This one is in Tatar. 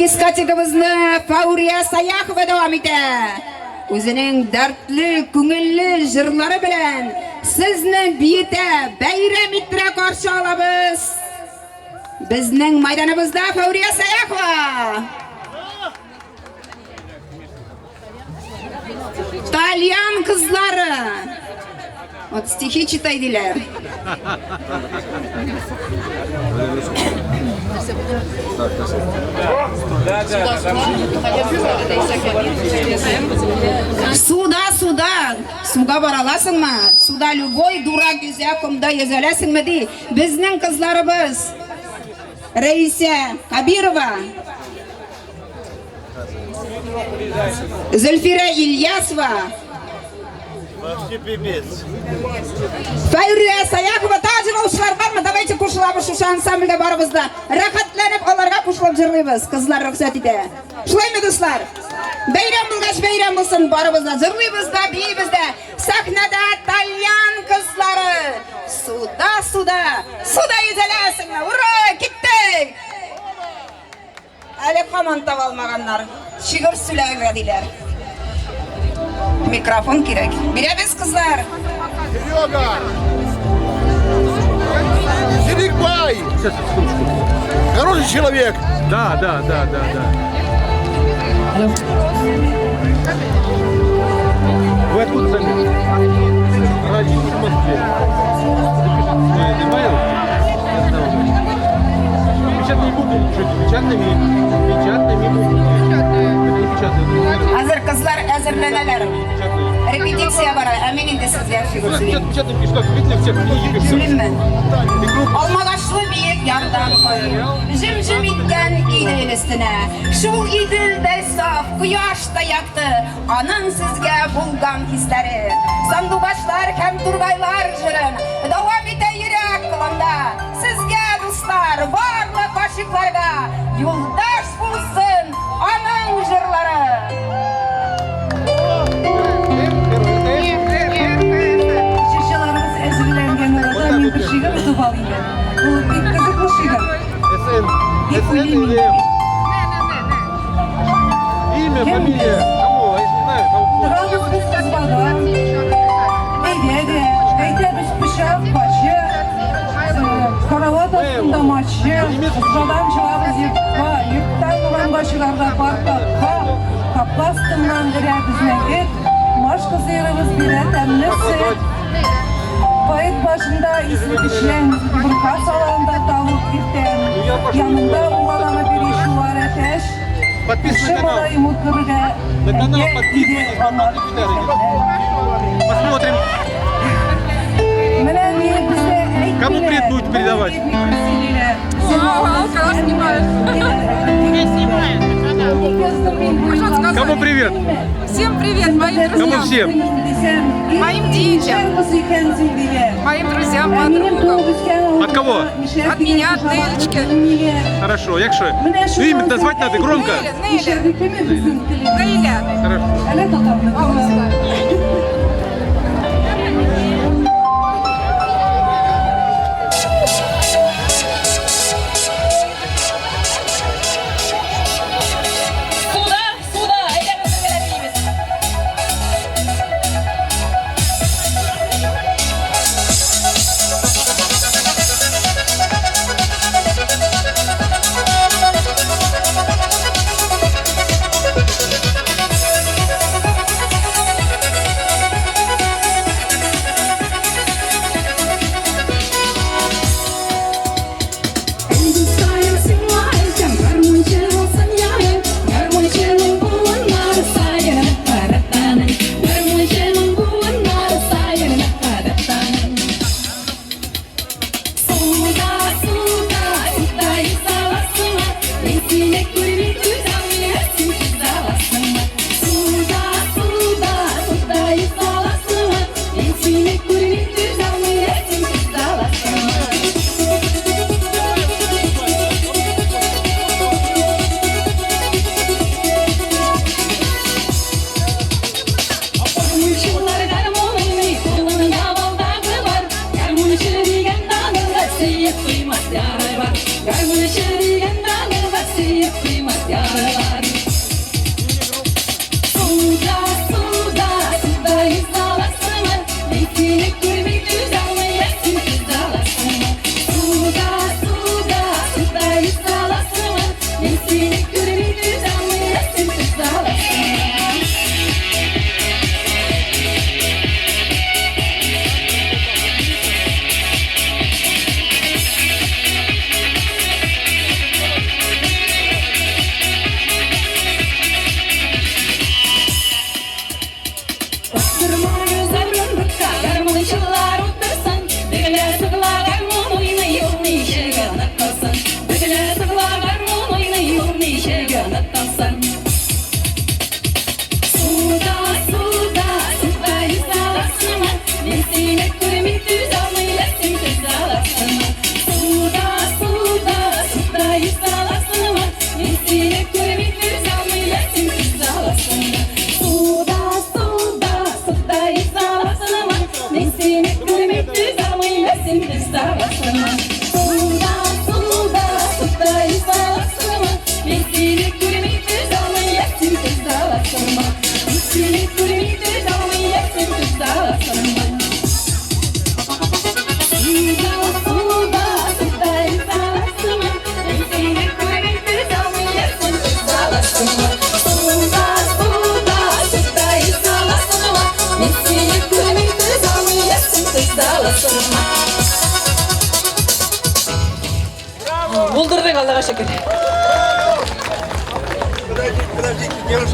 Дискотекабызны Фаурия Саяхова дәвам итә. Үзенең дәртле, күңелле җырлары белән сезне биетә, бәйрәм иттерә каршы алабыз. Безнең майданыбызда Фаурия Саяхова. Тальян кызлары. Вот стихи читай диләр. Суда, суда, суга бара аласыңмы? Суда любой дурак йөзә, комда йөзә аласыңмы ди. Безнең кызларыбыз Рәисә Кабирова Зөлфирә Ильясова. Вообще пипец. Фәйрия Саяхова тагы җырлаучылар бармы? Давайте кушылабыз шушы ансамбльгә барыбыз да. Рәхәтләнеп аларга кушылып җырлыйбыз. Кызлар рөхсәт итә. Шулаймы, дуслар? Бәйрәм булгач бәйрәм булсын, барыбыз да җырлыйбыз да, биибез дә. Сәхнәдә тальян кызлары. Суда, суда, суда йөзәләсеңме? Ура, киттек! Әле һаман таба алмаганнар. Шигырь сөйләргә диләр. Микрофон кирәк. Бирәбез, кызлар. Серега! Серегбай! Сейчас, секундочку. Хороший человек. Да. Вы откуда сами? Родился в Москве. Запишите свой имейл. Печатные буквы. Что, печатными? Печатными буквами. Это не печатные. Хәзер кызлар әзерләнәләр. Печатные. Репетиция бара. Ә мин инде сезгә шигырь сөйлим. Печатные пишут, как видите, все книги пишут. Сөйлимме? И крупно. Алмагачлы биек ярдан кой, Җем-җем иткән Идел өстенә. Шул Иделдәй саф, кояш та якты, Аның сезгә булган хисләре. Сандугачлар һәм тургайлар җырын Дәвам итә йөрәк кылында. Сезгә, дуслар, барлык гашыйкларга Юлдаш булсын аның җырлары. Җырчыларыбыз әзерләнгән арада мин бер шигырь отып алыйм әле. Ул бик кызыклы шигырь. СН. Дип СН уйлыйм или инде. М? Имя, Кем фамилия. без? Кому? Я не знаю, кого. Торабыз без кызбага. Әйдә дә, әйтәбез пычак, пачы. Карават астында мачы. Кызбадан чыгабыз йортка, йорттан урамга чыгарга пар капка. Капка астыннан өрә безнең эт. Машка сыерыбыз бирә тәмле сөт. Поэт башында исле печән, бұрқа саланда тавык иртән. Янында угаланып йөри чуар әтәч. Подписывайтесь Кеше на канал. малае мутлырга, На канал әйдә, иде подписывайтесь, аңа смотрите Виталий. Посмотрим. Менә ни бездә әйтмиләр. Кому привет будете передавать? Кому привет? Всем привет, моим Кому друзьям, всем? Моим детям. Моим друзьям, подругам. От кого? От меня, от Нелечки. Хорошо, Якши. Ну, имя назвать надо громко. Неля, Неля, Неля. Хорошо. Суда, суда, әйдәгез бергәләп биибез. Суда, суда, саласыңмы? Мин сине күрмим, түзалмыйсың, түзаласыңмы? Суда, суда, суда, саласыңмы? Мин сине күрмим, түзалмыйсың, түзаласыңмы? Булдырдык, Аллага шөкер. Подождите, подождите, девушка.